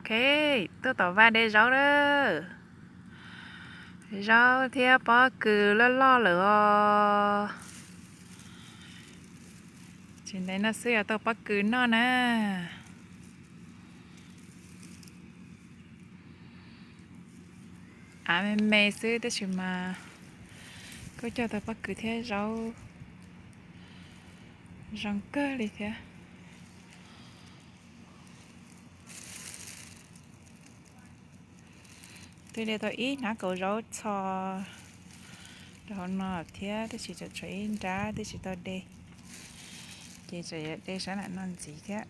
Ej, tuaj tom vaj de zaub na. Zaub thiab pob kws loj loj lawm os. Tsis ntev no xwb yuav tau pob kws noj na. Av me me xwb tab sis mas kuj cog tau pob kws thiab zaub zoo kawg li thiab. Twb de tau ib hnab kaus zaub txho rau hauv no thiab tab sis tseem tshuav ib nrab twb tsis tau de, ces tseem yuav de sab nram no ntxiv thiab.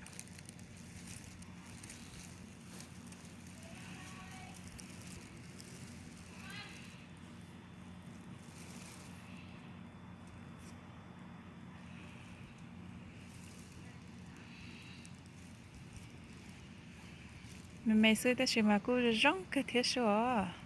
Me me xwb tab sis mas kuj zoo kawg thiab sub os.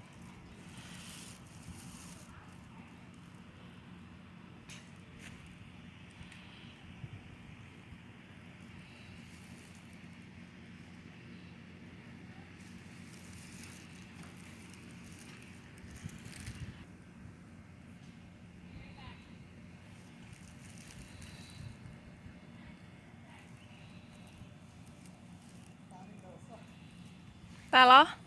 Tas los?